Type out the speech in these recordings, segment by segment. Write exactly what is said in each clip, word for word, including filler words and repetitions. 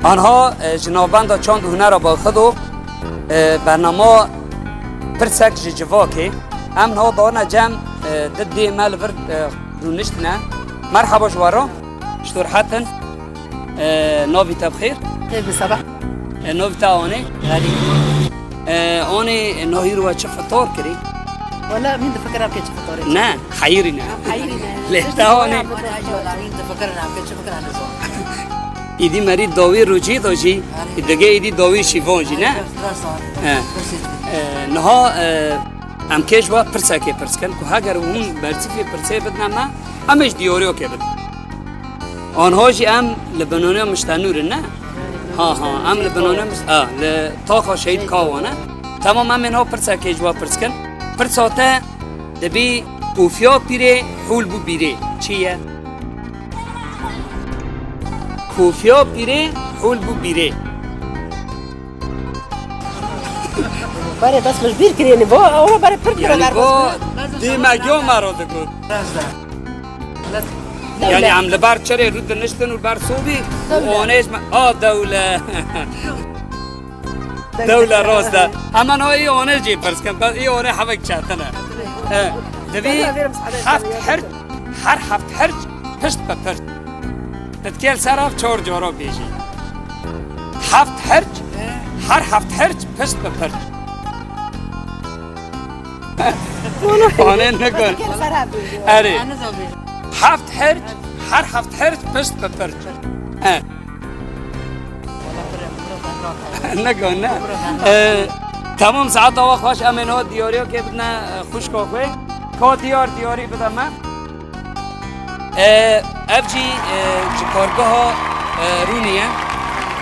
Anha, e, ji navbenda çand û hunera Baxido, e, bernama Pirsek ji Civakê. Em niha darine cem, e, di dê me li vir, e, rûniştine. Merhaba ji we re. Ji to rehet in. E, navî te bi xêr? Xêr bi sebeh. E, navî te Anê? Xelîl. E, Anê, nahîr we çi fitar kirî? Wela min difikira ke çi fitarê. Ne, heyirî ne. Heyirî ne. Lê te Anê. Anê, Anê, min difikira ke çi fikira ne zor. Îdî merî dawî rûcî do jî, Anê. Digê îdî dawî şîvan jî, ne? Anê, rast, rast. He. Rast. E, niha, e, em kê ji we pirsekê pirs kin, ku heger hûn berçîfê pirsê bidine me, em ê ji diyariyokê bidin. Anha jî em li binonê Miştenûr in, ne? Ha, ha, em li binonê Miş-, ha, li taxa Şehîd Kawan e. Tamam, em ê niha pirsekê ji we pirs kin. Pirsa te dibî kofiya pîrê hûl bû bîrê. Çi ye? Kofiya pîrê hûl bû bîrê. Bare bes min ji bîr kirî, yani, bo, ew bare pir kiro. Yani, bo dî me giyo me ro digot. Yani, em li ber çerê rû diniştin û ber sobî û Dewle. Onê ji me, a, dewle. Dewle, rast e. Hemen o î onê jî pirs kin, bes î onê hevek çetin e. E, divî heft herc, her heft herc pişt bi pişt. Ditkêl ser av çor coro bêjî. Heft herc, her heft herc pişt bi pişt. Anê nikon. Erê. Heft herc, her heft herc pişt bi pişt. He. Nikon, ne? Ee, tamam, saeta we xweş, em ê niha diyariyekê bidine, e, xwişka xwe. Ka diyar diyarî bide me. E, ev jî, e, ji kargeha, e, Rûnê ye.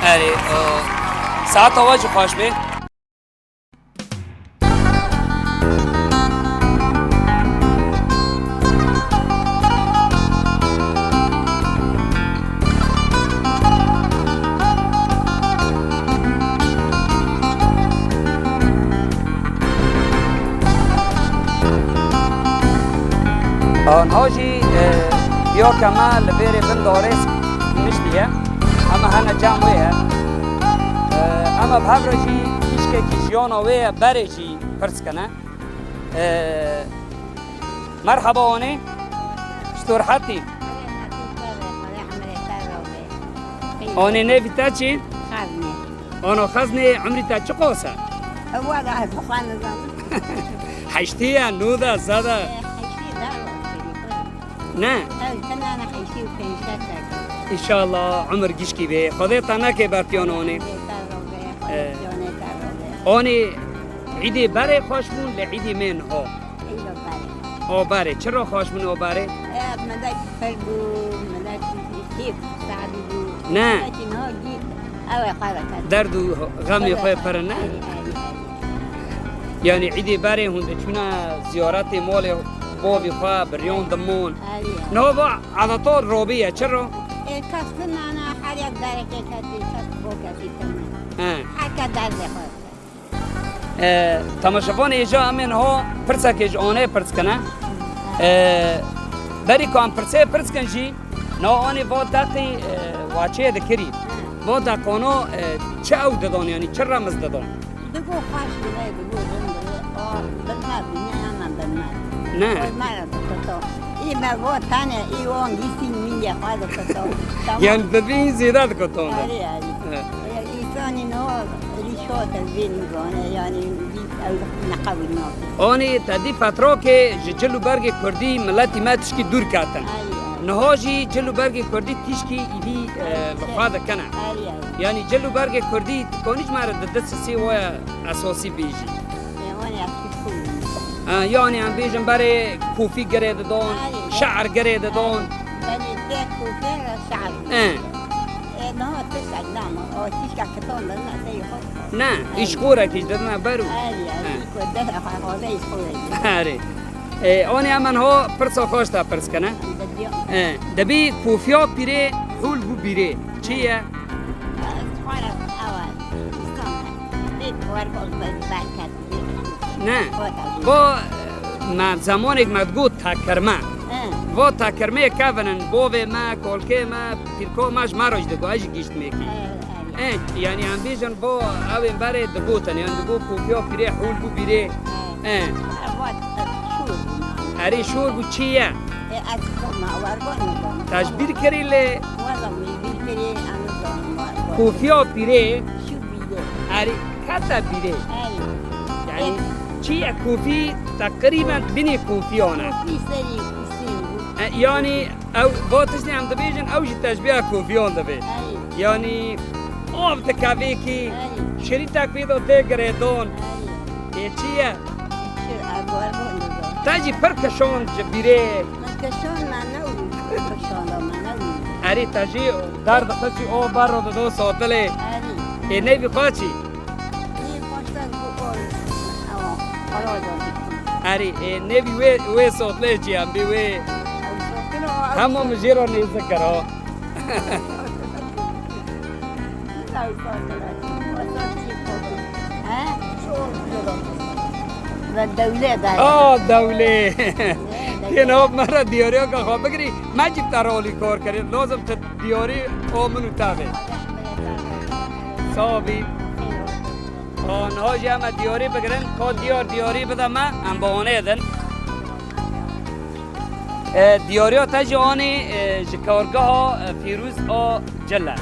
Erê, e, saeta we jî xweş be. Anha jî, e, diyarke me li vêrê bin darê niştiye. Ema hene cem wê ye. E, ema bi hev re jî tişkekî jiyana wê ye, berê jî pirs kene. E, merheba Anê. Ji to rehetî. Anê, nêvî te çi? Xezne. Ana Xeznê, emrî te çiqas e? Wala ez xwe nizanim. Heştê ye, nod e, sed e? Heştê dar. Ne? Ew tenane heştê û pênc sed e. Înşallah umir gişkî bê. Xwedê te neke ber piyan Anê. Xwedê te razî be, Xwedê piyanê te razî be. Anê, îdê berê xweş bûn, lê îdê me niha. Îro berê. O berê, çi ro xweş bûn o berê? E, millet pir bû, millet kêf sahdî bû. Ne. Milletî niha gî, ew ê xwe vekir. Derd û xemê xwe pir ne? Erê, erê, erê. Yanî îdê berê hûn diçûne ziyaretê malê bavê xwe, biriyan dimon. Erê, erê. Niha va adeta robî ye, çi ro? E, kes binane, her yek derekê ketî, kes bo ketî tune. He. Her kes derdê xwe. E, temaşevanê êca em ê niha pirsekê ji Anê pirs kine. E, berî ku em pirsê pirs kin jî, na Anê va deqî, e, waçê dikirî. Va deqano, e, çi ew didon, yanî çi remiz didon? Digo xweş dibe, digo rind dibe, o bilmez, ne hemen bilmez. Ne? Oy me re dikito. Î me got tane, î on gîsîn mîngê xwe dikito. Tamam. Yan dibîn zêde dikito. Erê, erê. Evet. Ya, însanî no rîşo te zîn zane, yanî, ew neqewî nake. Anî te dî fetrokê ji cil û bergê kurdî miletî me tişkî dûr ketin. Erê, erê. Niha jî cil û bergê kurdî tişkî îdî, e, bi xwe dikene. Erê, erê. Yanî cil û bergê kurdî, tu konî ji me re di du sisê we esasî bêjî? E, wan ya kûfî. Ha, yanî em bêjin berê kûfî girê didon, erê, şe'ir girê didon. Belê, bê kûfî re şe'ir. E. E, niha tiştek nama, o tişka kiton didine, tey xwe. Ne, erê, îşxorekî didine ber û. Erê, erê, he, ku dere xwe, xwe de îşxorekî. Erê. E, anî em niha pirsa xwe ji te pirs kine. Didiya. E, dibî kofiya pîrê hûl bû bîrê. Çi ye? Xwara ewa, îslam. Bê wergol berket, bê. Ne. Xwata bû. Bo, me zemanêk me digot tekirme. He. Bo tekirmeyê kevin in, bovê me, kolkê me, pîrko me ji me re jî digot, ez jî gişt mêkî. He, he. E, yanî em bêjin bo ew ên berê digotin, yan digo kofiya pîrê hûl bû bîrê. E. Erê şûr bû çi ye? Te ji bîr kirî lê kofiya pîrê. Erê kete bîrê. Yanî çi ye kofî, teqrîben binê kofiyan e. E, yanî ew, va tiştê em dibêjin, ew jî teşbîha kofiyan dibe. Yanî av dikevê kî, şirîtek pê de tê girêdan. Ê çi ye? Te jî pir kişand ji bîrê. Erê te jî derdixistî, o berro dido sotilê. Ê nevî xwe çi? Erê, ê, nevî wê, wê sotilê çi em bî wê. Hema min jê re nêzik kir ha. Ve dewle be. A, dewlê. Tê nav me re diyariyeke xwe bigirî. Me cî te rolî kar kirin. Lazim tu diyarî o min û te be. Sax bî. A, niha jî em e diyarî bigirin. Ka diyar diyarî bide me, em bi anê din. E, diyariya te jî anî, e, ji kargeha, e, Fîrûz a Cile.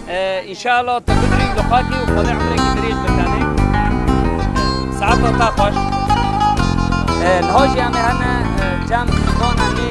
E, înşallah tu bigirî li xwe kî û Xwedê emrekî dirêj bikenê. Saeta te xweş. E, niha jî em ê hene, e, cem ziman em ê